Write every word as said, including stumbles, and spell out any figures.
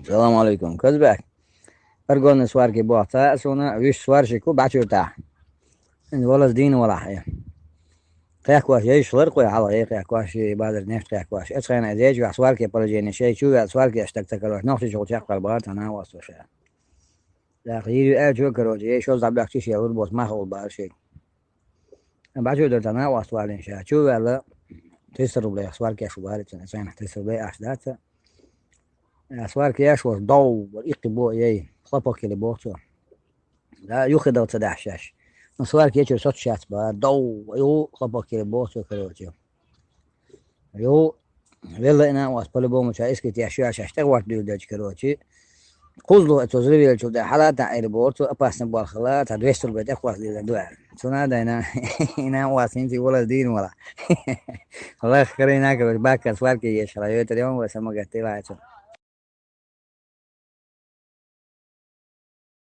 Салам алейкум, Казбек. Аргонный сварки бохца, а суна виш сварщику бачурта. Ин волас дин валахье. Кхехкош ейш лар кхой хьала, ей кхехкош, ей базар нефть кхехкош. Эцхайна эзеч вах сварки положение шей, чу вел сварки аштак ца корош, нохчи чул чакхар бар, тана вас туша. Дах, йири а чу, короче, ей шоз забляхчи шей лур бос мах ол бар шей. Бачу дар тана вас валин ша. Чу вела триста рублей сварки ашу бар, цена, цена триста рублей аш даца. Сварки аш ваш дов, икки бо ей, хлопок или бохцо. Да, юхи дал ца дахшаш. Ну, сварки ечу сот шац бар, дов, ю хлопок или бохцо, короче. Ю, вела ина вас по-любому ча искит я шуя шаш, так варт дюль дач, короче. Кузлу это взрывелчу да, халата или бохцо, опасно бар хала, та двести рублей, так вас дюль да. Цена да ина, ина вас инти вола дин вала. Лах хрена, короче, бака сварки еш, ла, ю это рём, вас самогатила, это.